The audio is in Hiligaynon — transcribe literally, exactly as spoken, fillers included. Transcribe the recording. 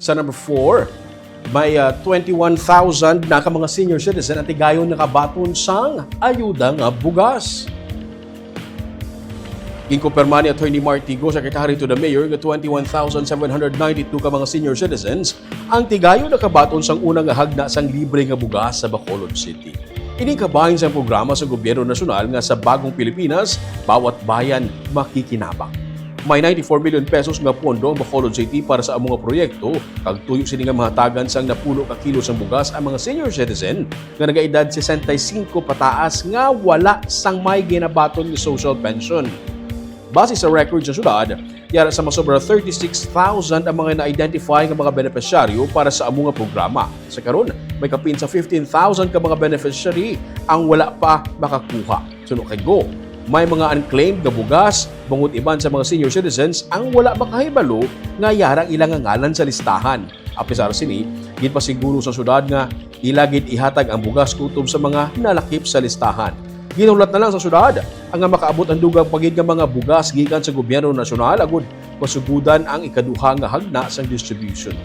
Sa number four, may ah, twenty-one thousand na ka mga senior citizen ang tigayon nakabaton sang ayuda nga bugas. Ginkumpirma ni Attorney Mark Tigo, Secretary to the Mayor, nga twenty-one thousand seven hundred ninety-two ka mga senior citizens ang tigayon nakabaton sang una nga hagna sang libre nga bugas sa Bacolod City. Ini kabahin sang programa sa gobyerno nasyonal nga sa Bagong Pilipinas, bawat bayan makikinabang. May ninety-four million pesos nga pondo ang Bacolod City para sa amo nga proyekto, kag tuyo sini nga mahatagan sang napulo ka kilo sang bugas ang mga senior citizen nga nagaedad sesenta y cinco pataas nga wala sang may ginabaton nga social pension. Base sa record sa syudad, yara sa masobra thirty-six thousand ang mga na-identify nga mga benepisyaryo para sa amo nga programa. Sa karon, may kapin sa fifteen thousand ka mga beneficiary ang wala pa makakuha. Suno kay Go, may mga unclaimed nga bugas, bangod iban sa mga senior citizens ang wala makahibalo nga yara ang ila nga ngalan sa listahan. Apisar sini, ginpasiguro sa syudad nga ila gid ihatag ang bugas kutob sa mga nalakip sa listahan. Ginahulat na lang sa syudad ang nga makaabot ang dugang pa gid nga mga bugas gikan sa gobyerno nasyonal agud masugodan ang ikaduha nga hagna sang distribution.